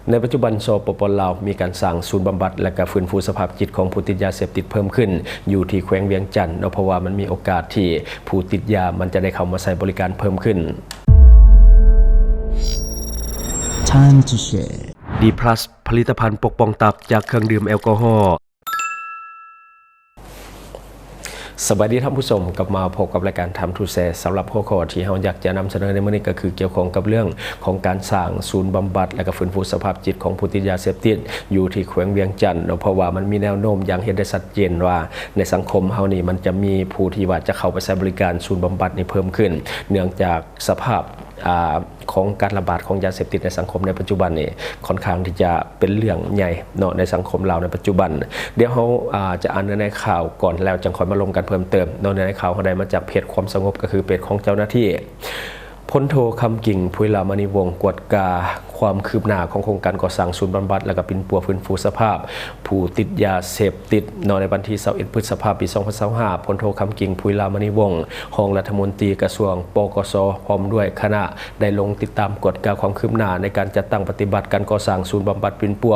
ໃນປັດຈຸບັນ ສປປ ລາວ ມີການສ້າງສູນບຳບັດ ແລະ ກະຟື້ນຟູສະພາບຈິດຂອງຜູ້ຕິດຢາເສບຕິດເພີ່ມຂຶ້ນ ຢູ່ທີ່ແຂວງວຽງຈັນເນາະ, ເພາະວ່າມັນມີໂອກາດທີ່ຜູ້ຕິດຢາມັນຈະໄດ້ເຂົ້າມາໃຊ້ບໍລິການເພີ່ມຂຶ້ນ. Time to share. ດີພລັສ ຜະລິດຕະພັນປົກປ້ອງຕັບຈາກເຄື່ອງດື່ມແອລກໍຮໍ. ສະບາຍດີທ່ານຜູ້ຊົມ, ກັບມາພົບກັບລາຍການ Time to Share. ສຳລັບຫົວຂໍ້ທີ່ເຮົາຢາກຈະນຳສະເໜີໃນມື້ນີ້ ກໍຄືກ່ຽວຂ້ອງກັບເລື່ອງຂອງການສ້າງສູນບຳບັດ ແລະ ກະຟື້ນຟູສະພາບຈິດຂອງຜູ້ຕິດຢາເສບຕິດ ຢູ່ທີ່ແຂວງວຽງຈັນເນາະ, ເພາະວ່າມັນມີແນວໂນ້ມຢ່າງເຫັນໄດ້ຊັດເຈນວ່າ ໃນສັງຄົມເຮົານີ້ ມັນຈະມີຜູ້ທີ່ວ່າຈະເຂົ້າໄປໃຊ້ບໍລິການສູນບຳບັດນີ້ເພີ່ມຂຶ້ນ ເນື່ອງຈາກສະພາບ ອາ ຂອງການລະບາດຂອງຢາເສບຕິດໃນສັງຄົມໃນປັດຈຸບັນນີ້ ຂ້ອນຂ້າງທີ່ຈະເປັນເລື່ອງໃຫຍ່ເນາະ ໃນສັງຄົມລາວໃນປັດຈຸບັນ. ດຽວເຮົາ ອາ ຈະອ່ານເນື້ອໃນຂ່າວກ່ອນ ແລ້ວຈັ່ງຄ່ອຍມາລົມກັນເພີ່ມເຕີມເນາະ. ເນື້ອໃນຂ່າວເຮົາໄດ້ມາຈາກເພຈຄວາມສະຫງົບ ກໍຄືເພຈຂອງເຈົ້າໜ້າທີ່ ພົນໂທ ຄຳກິ່ງ ຜຸຍລາມະນີວົງ ກວດກາຄວາມຄືບໜ້າຂອງໂຄງການກໍ່ສ້າງສູນບຳບັດ ແລະ ກະປິ່ນປົວຟື້ນຟູສະພາບຜູ້ຕິດຢາເສບຕິດເນາະ. ໃນວັນທີຊາວເອັດ ພຶດສະພາ ປີສອງພັນຊາວຫ້າ ພົນໂທ ຄຳກິ່ງ ຜຸຍລາມະນີວົງ ຮອງລັດຖະມົນຕີກະຊວງ ປກສ ພ້ອມດ້ວຍຄະນະ ໄດ້ລົງຕິດຕາມກວດກາຄວາມຄືບໜ້າໃນການຈັດຕັ້ງປະຕິບັດການກໍ່ສ້າງສູນບຳບັດປິ່ນປົວ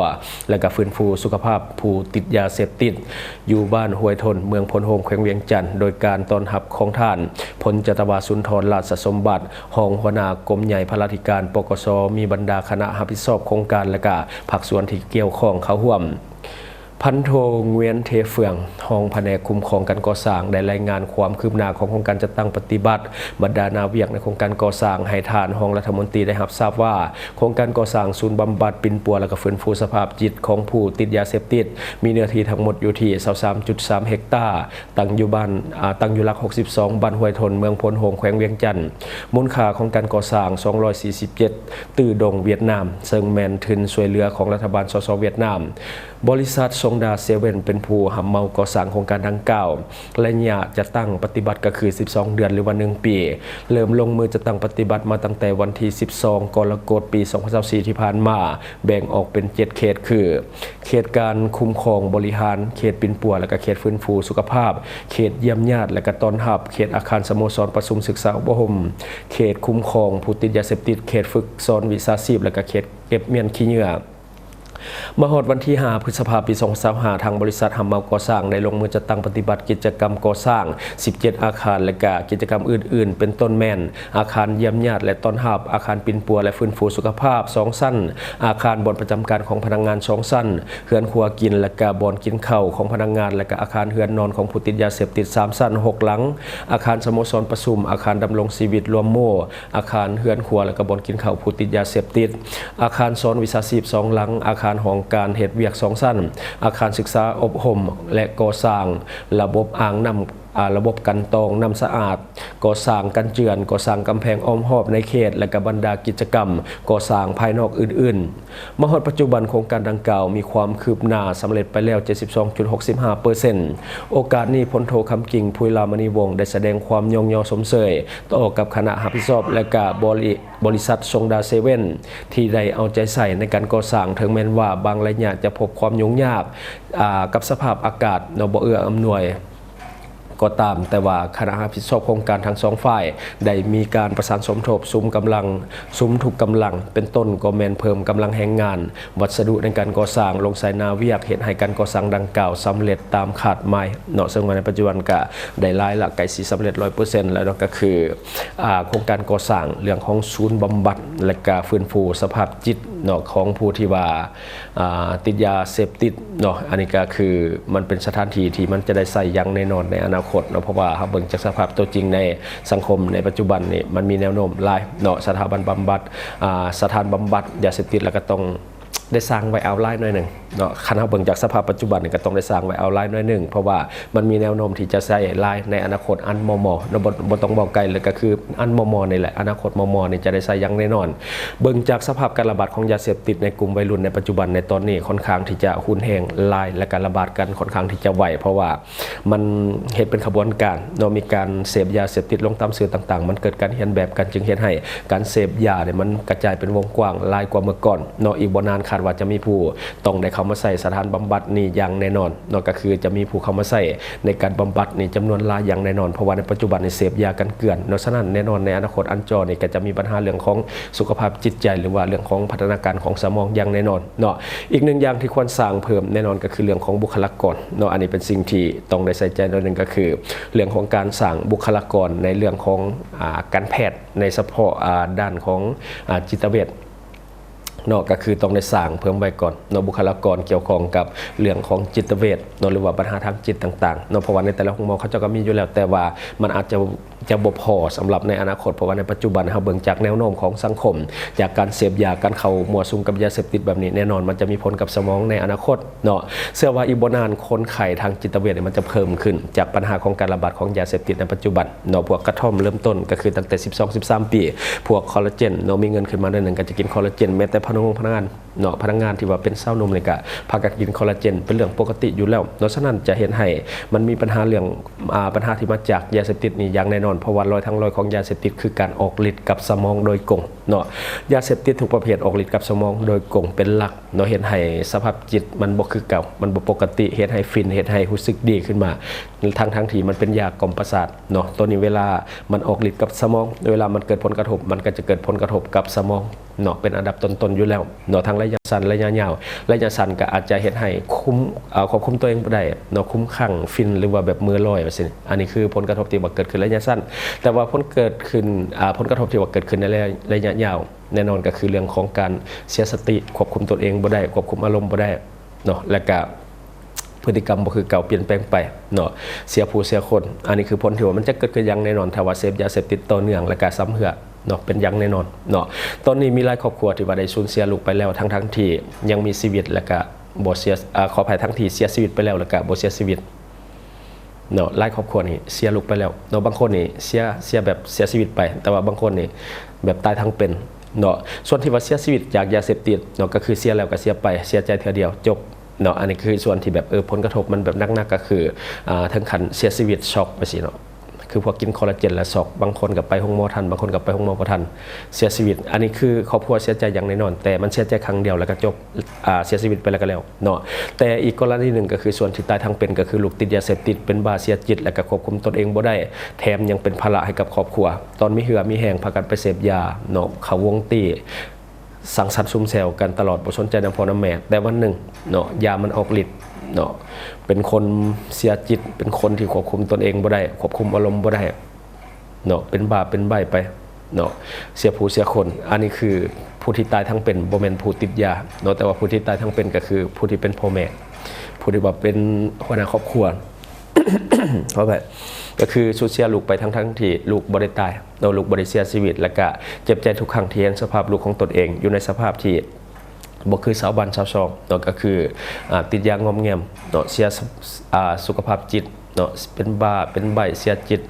ແລະ ກະຟື້ນຟູສຸຂະພາບຜູ້ຕິດຢາເສບຕິດ ຢູ່ບ້ານຫ້ວຍທົນ ເມືອງໂພນໂຮງ ແຂວງວຽງຈັນ ໂດຍການຕ້ອນຮັບຂອງທ່ານ ພົນຈັດຕະວາ ສຸນທອນ ລາດສະສົມບັດ ຮອງຫົວໜ້າກົມໃຫຍ່ພະລາທິການ ປກສ ມີບັນດາຄະນະຮັບຜິດຊອບໂຄງການ ແລະ ກະພາກສ່ວນທີ່ກ່ຽວຂ້ອງເຂົ້າຮ່ວມ. ພັນໂທ ງວຽນ ເທເຟືອງ ຮອງພະແນກຄຸ້ມຄອງການກໍ່ສ້າງ ໄດ້ລາຍງານຄວາມຄືບໜ້າຂອງໂຄງການຈັດຕັ້ງປະຕິບັດບັນດາໜ້າວຽກໃນໂຄງການກໍ່ສ້າງ ໃຫ້ທ່ານຮອງລັດຖະມົນຕີໄດ້ຮັບຊາບວ່າ ໂຄງການກໍ່ສ້າງສູນບຳບັດ, ປິ່ນປົວ ແລະ ກະຟື້ນຟູສະພາບຈິດຂອງຜູ້ຕິດຢາເສບຕິດ ມີເນື້ອທີ່ທັງໝົດຢູ່ທີ່ ຊາວສາມຈຸດສາມ ເຮັກຕາ, ຕັ້ງຢູ່ບ້ານ ອາ ຕັ້ງຢູ່ຫຼັກຫົກສິບສອງ ບ້ານຫ້ວຍທົນ ເມືອງໂພນໂຮງ ແຂວງວຽງຈັນ. ມູນຄ່າຂອງການກໍ່ສ້າງ ສອງຮ້ອຍສີ່ສິບເຈັດຕື້ດົງຫວຽດນາມ, ເຊິ່ງແມ່ນທຶນຊ່ວຍເຫຼືອຂອງລັດຖະບານ ສສ ຫວຽດນາມ. ບໍລິສັດ ຊົງດາ ເຊເວັນ ເປັນຜູ້ຮັບເໝົາກໍ່ສ້າງໂຄງການດັ່ງກ່າວ. ໄລຍະຈັດຕັ້ງປະຕິບັດກໍຄື ສິບສອງເດືອນ ຫຼືວ່າ ໜຶ່ງປີ, ເລີ່ມລົງມືຈັດຕັ້ງປະຕິບັດມາຕັ້ງແຕ່ວັນທີ ສິບສອງ ກໍລະກົດ ປີສອງພັນຊາວສີ່ ທີ່ຜ່ານມາ, ແບ່ງອອກເປັນ ເຈັດເຂດ ຄື ເຂດການຄຸ້ມຄອງບໍລິຫານ, ເຂດປິ່ນປົວ ແລະ ກະເຂດຟື້ນຟູສຸຂະພາບ, ເຂດຢ້ຽມຍາດ ແລະ ກະຕ້ອນຮັບ, ເຂດອາຄານສະໂມສອນປະຊຸມສຶກສາອົບຮົມ, ເຂດຄຸ້ມຄອງຜູ້ຕິດຢາເສບຕິດ, ເຂດຝຶກສອນວິຊາຊີບ ແລະ ກະເຂດເກັບມ້ຽນຂີ້ເຫຍື້ອ. ມາຮອດວັນທີ ຫ້າ ພຶດສະພາ ປີສອງພັນຊາວຫ້າ ທາງບໍລິສັດຮັບເໝົາກໍ່ສ້າງໄດ້ລົງມືຈັດຕັ້ງປະຕິບັດກິດຈະກຳກໍ່ສ້າງ ສິບເຈັດ ອາຄານ ແລະ ກະກິດຈະກຳອື່ນໆ ເປັນຕົ້ນແມ່ນ ອາຄານຢ້ຽມຍາດ ແລະ ຕ້ອນຮັບ, ອາຄານປິ່ນປົວ ແລະ ຟື້ນຟູສຸຂະພາບ ສອງຊັ້ນ, ອາຄານບ່ອນປະຈຳການຂອງພະນັກງານ ສອງຊັ້ນ, ເຮືອນຄົວກິນ ແລະ ກະບ່ອນກິນເຂົ້າຂອງພະນັກງານ ແລະ ກະອາຄານເຮືອນນອນຂອງຜູ້ຕິດຢາເສບຕິດ ສາມຊັ້ນ ຫົກຫຼັງ, ອາຄານສະໂມສອນປະຊຸມ, ອາຄານດຳລົງຊີວິດລວມໝູ່, ອາຄານເຮືອນຄົວ ແລະ ກະບ່ອນກິນເຂົ້າຜູ້ຕິດຢາເສບຕິດ, ອາຄານສອນວິຊາຊີບ ສອງຫຼັງ, ອາຄານຫ້ອງການເຮັດວຽກ ສອງຊັ້ນ, ອາຄານສຶກສາອົບຮົມ ແລະ ກໍ່ສ້າງລະບົບອ່າງນ້ຳ ອາ ລະບົບກັ່ນຕອງນ້ຳສະອາດ, ກໍ່ສ້າງກັນເຈື່ອນ, ກໍ່ສ້າງກຳແພງອ້ອມຮອບໃນເຂດ ແລະ ກະບັນດາກິດຈະກຳກໍ່ສ້າງພາຍນອກອື່ນໆ. ມາຮອດປັດຈຸບັນ, ໂຄງການດັ່ງກ່າວມີຄວາມຄືບໜ້າສຳເລັດໄປແລ້ວ ເຈັດສິບສອງຈຸດຫົກສິບຫ້າເປີເຊັນ. ໂອກາດນີ້, ພົນໂທ ຄຳກິ່ງ ຜຸຍລາມະນີວົງ ໄດ້ສະແດງຄວາມຍ້ອງຍໍຊົມເຊີຍຕໍ່ກັບຄະນະຮັບຜິດຊອບ ແລະ ກະບໍລິ ບໍລິສັດ ຊົງດາ ເຊເວັນ ທີ່ໄດ້ເອົາໃຈໃສ່ໃນການກໍ່ສ້າງ, ເຖິງແມ່ນວ່າບາງໄລຍະຈະພົບຄວາມຫຍຸ້ງຍາກ ອາ ກັບສະພາບອາກາດເນາະ ບໍ່ເອື້ອອຳນວຍກໍຕາມ, ແຕ່ວ່າຄະນະຮັບຜິດຊອບໂຄງການທັງສອງຝ່າຍ ໄດ້ມີການປະສານສົມທົບສຸມກຳລັງ, ສຸມທຸກກຳລັງ, ເປັນຕົ້ນກໍແມ່ນເພີ່ມກຳລັງແຮງງານ, ວັດສະດຸໃນການກໍ່ສ້າງ, ລົງໃສ່ໜ້າວຽກ, ເຮັດໃຫ້ການກໍ່ສ້າງດັ່ງກ່າວສຳເລັດຕາມຄາດໝາຍເນາະ. ເຊິ່ງວ່າໃນປັດຈຸບັນກະໄດ້ຫຼາຍລະ, ໃກ້ຊິສຳເລັດຮ້ອຍເປີເຊັນແລ້ວເນາະ, ກໍຄື ອາ ໂຄງການກໍ່ສ້າງເລື່ອງຂອງສູນບຳບັດ ແລະ ກະຟື້ນຟູສະພາບຈິດເນາະ ຂອງຜູ້ທີ່ວ່າ ອາ ຕິດຢາເສບຕິດເນາະ. ອັນນີ້ກໍຄືມັນເປັນສະຖານທີ່ທີ່ມັນຈະໄດ້ໃຊ້ຢ່າງແນ່ນອນໃນອະນາຄົດເນາະ, ເພາະວ່າເຮົາເບິ່ງຈາກສະພາບຕົວຈິງໃນສັງຄົມໃນປັດຈຸບັນນີ້ ມັນມີແນວໂນ້ມຫຼາຍເນາະ, ສະຖາບັນບຳບັດ ອາ ສະຖານບຳບັດຢາເສບຕິດ ແລ້ວກໍຕ້ອງໄດ້ສ້າງໄວ້ອາວຫຼາຍໜ້ອຍໜຶ່ງເນາະ. ຄັນເຮົາເບິ່ງຈາກສະພາບປັດຈຸບັນນີ້ ກໍຕ້ອງໄດ້ສ້າງໄວ້ອາວຫຼາຍໜ້ອຍໜຶ່ງ, ເພາະວ່າມັນມີແນວໂນ້ມທີ່ຈະໃຊ້ຫຼາຍໃນອະນາຄົດອັນມໍ່ໆເນາະ, ບໍ່ ບໍ່ຕ້ອງເວົ້າໄກເລີຍ ກໍຄືອັນມໍ່ໆນີ້ແຫຼະ, ອະນາຄົດມໍ່ໆນີ້ຈະໄດ້ໃຊ້ຢ່າງແນ່ນອນ. ເບິ່ງຈາກສະພາບການລະບາດຂອງຢາເສບຕິດໃນກຸ່ມໄວລຸ້ນໃນປັດຈຸບັນໃນຕອນນີ້ ຂ້ອນຂ້າງທີ່ຈະຮຸນແຮງຫຼາຍ ແລະ ກະລະບາດກັນຂ້ອນຂ້າງທີ່ຈະໄວ, ເພາະວ່າມັນເຮັດເປັນຂະບວນການເນາະ, ມີການເສບຢາເສບຕິດລົງຕາມສື່ຕ່າງໆ, ມັນເກີດການຮຽນແບບກັນ, ຈຶ່ງເຮັດໃຫ້ການເສບຢານີ້ມັນກະຈາຍເປັນວົງກວ້າງຫຼາຍກວ່າເມື່ອກ່ອນເນາະ. ອີກບໍ່ນານ ວ່າຈະມີຜູ້ຕ້ອງໄດ້ເຂົ້າມາໃຊ້ສະຖານບຳບັດນີ້ຢ່າງແນ່ນອນເນາະ ກໍຄືຈະມີຜູ້ເຂົ້າມາໃຊ້ໃນການບຳບັດນີ້ຈຳນວນຫຼາຍຢ່າງແນ່ນອນ ເພາະວ່າໃນປັດຈຸບັນນີ້ເສບຢາກັນເກືອນເນາະ. ສະນັ້ນແນ່ນອນໃນອະນາຄົດອັນຈ່ອນີ້ກໍຈະມີບັນຫາເລື່ອງຂອງສຸຂະພາບຈິດໃຈ ຫຼືວ່າເລື່ອງຂອງພັດທະນາການຂອງສະໝອງຢ່າງແນ່ນອນເນາະ. ອີກໜຶ່ງຢ່າງທີ່ຄວນສ້າງເພີ່ມແນ່ນອນກໍຄືເລື່ອງຂອງບຸກຄະລາກອນເນາະ ອັນນີ້ເປັນສິ່ງທີ່ຕ້ອງໄດ້ໃສ່ໃຈໜ້ອຍໜຶ່ງ ກໍຄືເລື່ອງຂອງການສ້າງບຸກຄະລາກອນໃນເລື່ອງຂອງ ອາ ການແພດ ໃນສະເພາະ ອາ ດ້ານຂອງ ອາ ຈິດຕະເວດເນາະ ກໍຄືຕ້ອງໄດ້ສ້າງເພີ່ມໄວ້ກ່ອນເນາະ ບຸກຄະລາກອນກ່ຽວຂ້ອງກັບເລື່ອງຂອງຈິດຕະເວດເນາະ ຫຼືວ່າບັນຫາທາງຈິດຕ່າງໆເນາະ ເພາະວ່າໃນແຕ່ລະໂຮງໝໍເຂົາເຈົ້າກໍມີຢູ່ແລ້ວ ແຕ່ວ່າມັນອາດຈະ ຈະບໍ່ພໍສຳລັບໃນອະນາຄົດ ເພາະວ່າໃນປັດຈຸບັນເຮົາເບິ່ງຈາກແນວໂນ້ມຂອງສັງຄົມ ຈາກການເສບຢາ ການເຂົ້າມົ້ວສຸມກັບຢາເສບຕິດແບບນີ້ ແນ່ນອນມັນຈະມີຜົນກັບສະໝອງໃນອະນາຄົດເນາະ. ເຊື່ອວ່າອີກບໍ່ນານຄົນໄຂ້ທາງຈິດຕະເວດນີ້ມັນຈະເພີ່ມຂຶ້ນ ຈາກບັນຫາຂອງການລະບາດຂອງຢາເສບຕິດໃນປັດຈຸບັນເນາະ. ພວກກະທ້ອມເລີ່ມຕົ້ນກໍຄືຕັ້ງແຕ່ສິບສອງ ສິບສາມປີ ພວກຄໍລາເຈນເນາະ ມີເງິນຂຶ້ນມາໜ້ອຍໜຶ່ງກໍຈະກິນຄໍລາເຈນ ແມ້ແຕ່ພະນັກງານ ເນາະ ພະນັກງານທີ່ວ່າເປັນຊາວໜຸ່ມນີ້ກະພາກັນກິນຄໍລາເຈນເປັນເລື່ອງປົກກະຕິຢູ່ແລ້ວເນາະ. ສະນັ້ນຈະເຮັດໃຫ້ມັນມີບັນຫາເລື່ອງ ອາ ບັນຫາທີ່ມາຈາກຢາເສບຕິດນີ້ຢ່າງແນ່ນອນ ເພາະວ່າລອຍທາງລອຍຂອງຢາເສບຕິດຄືການອອກລິດກັບສະໝອງໂດຍກົງເນາະ. ຢາເສບຕິດທຸກປະເພດອອກລິດກັບສະໝອງໂດຍກົງເປັນຫຼັກເນາະ ເຮັດໃຫ້ສະພາບຈິດມັນບໍ່ຄືເກົ່າ ມັນບໍ່ປົກກະຕິ ເຮັດໃຫ້ຟິນ ເຮັດໃຫ້ຮູ້ສຶກດີຂຶ້ນມາ ທັງໆທີ່ມັນເປັນຢາກ່ອມປະສາດເນາະ. ໂຕນີ້ເວລາມັນອອກລິດກັບສະໝອງ ເວລາມັນເກີດຜົນກະທົບ ມັນກໍຈະເກີດຜົນກະທົບກັບສະໝອງ ເນາະ ເປັນອັນດັບຕົ້ນໆຢູ່ແລ້ວເນາະ ທັງໄລຍະສັ້ນໄລຍະຍາວ. ໄລຍະສັ້ນກໍອາດຈະເຮັດໃຫ້ຄຸມ ເອີ ຄວບຄຸມຕົວເອງບໍ່ໄດ້ເນາະ ຄຸມຄັ້ງຟິນ ຫຼືວ່າແບບເມີລອຍວ່າຊີ້. ອັນນີ້ຄືຜົນກະທົບທີ່ວ່າເກີດຂຶ້ນໄລຍະສັ້ນ ແຕ່ວ່າຜົນເກີດຂຶ້ນ ອາ ຜົນກະທົບທີ່ວ່າເກີດຂຶ້ນໃນໄລຍະ ໄລຍະຍາວ ແນ່ນອນກໍຄືເລື່ອງຂອງການເສຍສະຕິ ຄວບຄຸມຕົນເອງບໍ່ໄດ້ ຄວບຄຸມອາລົມບໍ່ໄດ້ເນາະ ແລະກະ ພຶດຕິກຳບໍ່ຄືເກົ່າ ປ່ຽນແປງໄປເນາະ ເສຍຜູ້ເສຍຄົນ. ອັນນີ້ຄືຜົນທີ່ວ່າມັນຈະເກີດຂຶ້ນຢ່າງແນ່ນອນ ຖ້າວ່າເສບຢາເສບຕິດຕໍ່ເນື່ອງ ແລະກະຊຳເຮື້ອເນາະ ເປັນຢ່າງແນ່ນອນເນາະ. ຕອນນີ້ມີຫຼາຍຄອບຄົວທີ່ວ່າໄດ້ສູນເສຍລູກໄປແລ້ວ ທັງໆທີ່ຍັງມີຊີວິດ ແລະກະບໍ່ເສຍ ອາ ຂໍອະໄພ ທັງທີ່ເສຍຊີວິດໄປແລ້ວ ແລະກະບໍ່ເສຍຊີວິດເນາະ. ຫຼາຍຄອບຄົວນີ້ເສຍລູກໄປແລ້ວເນາະ ບາງຄົນນີ້ເສຍ ເສຍແບບເສຍຊີວິດໄປ ແຕ່ວ່າບາງຄົນນີ້ແບບຕາຍທັງເປັນເນາະ. ສ່ວນທີ່ວ່າເສຍຊີວິດຈາກຢາເສບຕິດເນາະ ກໍຄືເສຍແລ້ວກໍເສຍໄປ ເສຍໃຈເທື່ອດຽວຈົບ ເນາະ. ອັນນີ້ຄືສ່ວນທີ່ແບບ ເອີ ຜົນກະທົບມັນແບບໜັກໆ ກໍຄື ອາ ເຖິງຂັ້ນເສຍຊີວິດ ຊັອກ ໄປຊີ້ເນາະ ຄືພວກກິນຄໍລາເຈນແລ້ວຊັອກ ບາງຄົນກໍໄປໂຮງໝໍທັນ ບາງຄົນກໍໄປໂຮງໝໍບໍ່ທັນ ເສຍຊີວິດ. ອັນນີ້ຄືຄອບຄົວເສຍໃຈຢ່າງແນ່ນອນ ແຕ່ມັນເສຍໃຈຄັ້ງດຽວແລ້ວກໍຈົບ ອາ ເສຍຊີວິດໄປແລ້ວກໍແລ້ວເນາະ. ແຕ່ອີກກໍລະນີໜຶ່ງກໍຄືສ່ວນທີ່ຕາຍທັງເປັນ ກໍຄືລູກຕິດຢາເສບຕິດ ເປັນບ້າເສຍຈິດ ແລ້ວກໍຄວບຄຸມຕົນເອງບໍ່ໄດ້ ແຖມຍັງເປັນພາລະໃຫ້ກັບຄອບຄົວ. ຕອນມີເຫື່ອມີແຮງພາກັນໄປເສບຢາເນາະ ເຂົ້າວົງຕີ ສັງສັນຊຸມແຊວກັນຕະຫຼອດ ບໍ່ສົນໃຈນຳພໍ່ນຳແມ່ ແຕ່ວັນໜຶ່ງເນາະ ຢາມັນອອກລິດເນາະ ເປັນຄົນເສຍຈິດ ເປັນຄົນທີ່ຄວບຄຸມຕົນເອງບໍ່ໄດ້ ຄວບຄຸມອາລົມບໍ່ໄດ້ເນາະ ເປັນບ້າເປັນໃບ້ໄປເນາະ ເສຍຜູ້ເສຍຄົນ. ອັນນີ້ຄືຜູ້ທີ່ຕາຍທັງເປັນ ບໍ່ແມ່ນຜູ້ຕິດຢາເນາະ ແຕ່ວ່າຜູ້ທີ່ຕາຍທັງເປັນກໍຄືຜູ້ທີ່ເປັນພໍ່ແມ່ ຜູ້ທີ່ວ່າເປັນຫົວໜ້າຄອບຄົວ ຂໍອະໄພ ກໍຄືສູນເສຍລູກໄປທັງໆທີ່ລູກບໍ່ໄດ້ຕາຍ ເນາະ ລູກບໍ່ໄດ້ເສຍຊີວິດ ແລ້ວກະເຈັບໃຈທຸກຄັ້ງທີ່ເຫັນສະພາບລູກຂອງຕົນເອງຢູ່ໃນສະພາບທີ່ບໍ່ຄືຊາວບ້ານຊາວຊ່ອງເນາະ ກໍຄື ອາ ຕິດຢາງອມແງມເນາະ ເສຍ ອາ ສຸຂະພາບຈິດເນາະ ເປັນບ້າເປັນໃບ້ເສຍຈິດ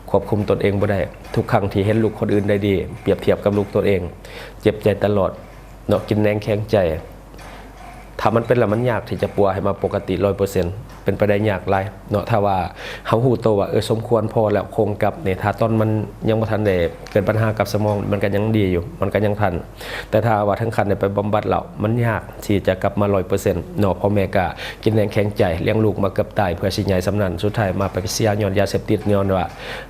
ຄວບຄຸມຕົນເອງບໍ່ໄດ້. ທຸກຄັ້ງທີ່ເຫັນລູກຄົນອື່ນໄດ້ດີ ປຽບທຽບກັບລູກຕົນເອງ ເຈັບໃຈຕະຫຼອດເນາະ ກິນແໜງແຂງໃຈ. ຖ້າມັນເປັນແລ້ວມັນຍາກທີ່ຈະປົວໃຫ້ມາປົກກະຕິຮ້ອຍເປີເຊັນ ເປັນໄປໄດ້ຍາກຫຼາຍເນາະ. ຖ້າວ່າເຮົາຮູ້ໂຕວ່າ ເອີ ສົມຄວນພໍແລ້ວ ຄົງກັບນີ້ ຖ້າຕອນມັນຍັງບໍ່ທັນໄດ້ເກີດບັນຫາກັບສະໝອງ ມັນກໍຍັງດີຢູ່ ມັນກໍຍັງທັນ. ແຕ່ຖ້າວ່າເຖິງຂັ້ນໄດ້ໄປບຳບັດແລ້ວ ມັນຍາກທີ່ຈະກັບມາຮ້ອຍເປີເຊັນເນາະ. ພໍ່ແມ່ກໍກິນແໜງແຂງໃຈ ລ້ຽງລູກມາເກືອບຕາຍເພື່ອຊິໃຫຍ່ສ່ຳນັ້ນ ສຸດທ້າຍມາໄປເສຍຍ້ອນຢາເສບຕິດ ຍ້ອນວ່າ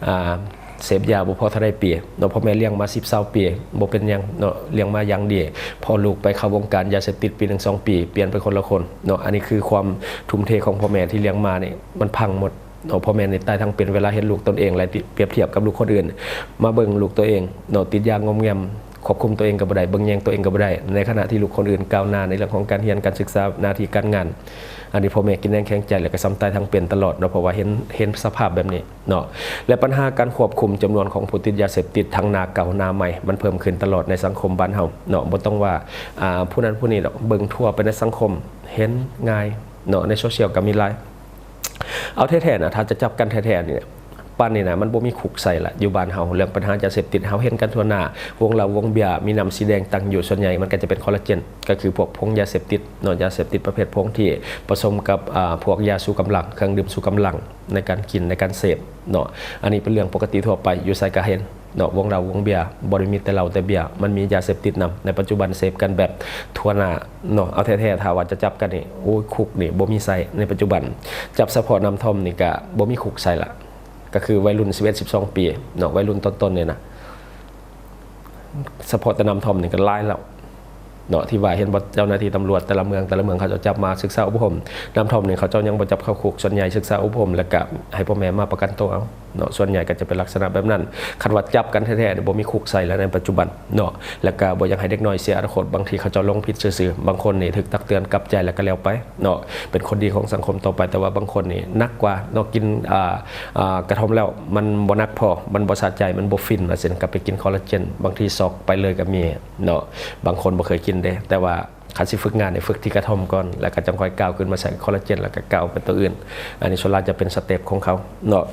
ອ່າ ເສບຢາບໍ່ພໍເທົ່າໃດປີເນາະ ພໍ່ແມ່ລ້ຽງມາສິບ ຊາວປີ ບໍ່ເປັນຫຍັງເນາະ ລ້ຽງມາຢ່າງດີ. ພໍລູກໄປເຂົ້າວົງການຢາເສບຕິດປີໜຶ່ງສອງປີ ປ່ຽນໄປຄົນລະຄົນເນາະ. ອັນນີ້ຄືຄວາມທຸ່ມເທຂອງພໍ່ແມ່ທີ່ລ້ຽງມານີ້ ມັນພັງໝົດເນາະ. ພໍ່ແມ່ນີ້ຕາຍທັງເປັນ ເວລາເຫັນລູກຕົນເອງ ແລະ ປຽບທຽບກັບລູກຄົນອື່ນ ມາເບິ່ງລູກຕົວເອງເນາະ ຕິດຢາງອມແງມ ຄວບຄຸມຕົວເອງກໍບໍ່ໄດ້ ເບິ່ງແຍງຕົວເອງກໍບໍ່ໄດ້ ໃນຂະນະທີ່ລູກຄົນອື່ນກ້າວໜ້າໃນເລື່ອງຂອງການຮຽນ ການສຶກສາ ໜ້າທີ່ການງານ. ອັນນີ້ພໍ່ແມ່ກິນແໜງແຂງໃຈ ແລ້ວກໍຊ້ຳຕາຍທັງເປັນຕະຫຼອດເນາະ ເພາະວ່າເຫັນ ເຫັນສະພາບແບບນີ້ ເນາະ ແລະ ບັນຫາການຄວບຄຸມຈຳນວນຂອງຜູ້ຕິດຢາເສບຕິດ ທັງໜ້າເກົ່າໜ້າໃໝ່ ມັນເພີ່ມຂຶ້ນຕະຫຼອດໃນສັງຄົມບ້ານເຮົາເນາະ. ບໍ່ຕ້ອງວ່າ ອ່າ ຜູ້ນັ້ນຜູ້ນີ້ດອກ ເບິ່ງທົ່ວໄປໃນສັງຄົມ ເຫັນງ່າຍເນາະ ໃນໂຊຊຽວກໍມີຫຼາຍ. ເອົາແທ້ໆນະ ຖ້າຈະຈັບກັນແທ້ໆນີ້ ປັດຈຸບັນນີ້ນະ ມັນບໍ່ມີຄຸກໃສ່ລະ ຢູ່ບ້ານເຮົາ. ເລື່ອງບັນຫາຢາເສບຕິດ ເຮົາເຫັນກັນທົ່ວໜ້າ, ວົງເຫຼົ້າວົງເບຍ ມີນ້ຳສີແດງຕັ້ງຢູ່ ສ່ວນໃຫຍ່ມັນກໍຈະເປັນຄໍລາເຈນ ກໍຄືພວກຜົງຢາເສບຕິດເນາະ, ຢາເສບຕິດປະເພດຜົງທີ່ປະສົມກັບ ອາ ພວກຢາຊູກຳລັງ, ເຄື່ອງດື່ມຊູກຳລັງ ໃນການກິນ ໃນການເສບເນາະ. ອັນນີ້ເປັນເລື່ອງປົກກະຕິທົ່ວໄປ ຢູ່ໃສກໍເຫັນເນາະ, ວົງເຫຼົ້າວົງເບຍ ບໍ່ໄດ້ມີແຕ່ເຫຼົ້າແຕ່ເບຍ, ມັນມີຢາເສບຕິດນຳ. ໃນປັດຈຸບັນເສບກັນແບບທົ່ວໜ້າເນາະ. ເອົາແທ້ໆ ຖ້າວ່າຈະຈັບກັນນີ້ ໂອ້ຍ ຄຸກນີ້ບໍ່ມີໃສ່ໃນປັດຈຸບັນ. ຈັບສະເພາະນ້ຳທ່ອມນີ້ກໍບໍ່ມີຄຸກໃສ່ລະ, ກໍຄືໄວລຸ້ນສິບເອັດ ສິບສອງປີເນາະ, ໄວລຸ້ນຕົ້ນໆນີ້ນະ. ສະເພາະແຕ່ນ້ຳທ່ອມນີ້ກໍຫຼາຍແລ້ວເນາະ ທີ່ວ່າເຫັນບໍ່ ເຈົ້າໜ້າທີ່ຕຳຫຼວດແຕ່ລະເມືອງ ແຕ່ລະເມືອງ ເຂົາເຈົ້າຈັບມາສຶກສາອົບຮົມ. ນ້ຳທ່ອມນີ້ເຂົາເຈົ້າຍັງບໍ່ຈັບເຂົ້າຄຸກ, ສ່ວນໃຫຍ່ສຶກສາອົບຮົມ ແລ້ວກະໃຫ້ພໍ່ແມ່ມາປະກັນໂຕເອົາເນາະ, ສ່ວນໃຫຍ່ກໍຈະເປັນລັກສະນະແບບນັ້ນ. ຄັນວ່າຈັບກັນແທ້ໆນີ້ ບໍ່ມີຄຸກໃສ່ແລ້ວໃນປັດຈຸບັນເນາະ, ແລ້ວກະບໍ່ຢາກໃຫ້ເດັກນ້ອຍເສຍອະນາຄົດ. ບາງທີເຂົາເຈົ້າຫຼົງຜິດຊື່ໆ, ບາງຄົນນີ້ຖືກຕັກເຕືອນ ກັບໃຈ ແລ້ວກໍແລ້ວໄປເນາະ, ເປັນຄົນດີຂອງສັງຄົມຕໍ່ໄປ. ແຕ່ວ່າບາງຄົນນີ້ໜັກກວ່າເນາະ, ກິນ ອາ ອາ ກະທ່ອມແລ້ວມັນບໍ່ໜັກພໍ, ມັນບໍ່ສະໃຈ, ມັນບໍ່ຟິນ ວ່າຊັ້ນ, ກໍໄປກິນຄໍລາເຈນ, ບາງທີຊອກໄປເລີຍກໍມີເນາະ. ບາງຄົນບໍ່ເຄີຍກິນເດ້, ແຕ່ວ່າຄັນຊິຝຶກງານນີ້ ຝຶກທີ່ກະທ່ອມກ່ອນ ແລ້ວກໍຈັ່ງຄ່ອຍກ້າວຂຶ້ນມາໃສ່ຄໍລາເຈນ ແລ້ວກໍກ້າວໄປຕົວອື່ນ. ອັນນີ້ສ່ວນຫຼາຍຈະເປັນສະເຕັບຂອງເຂົາເນາະ.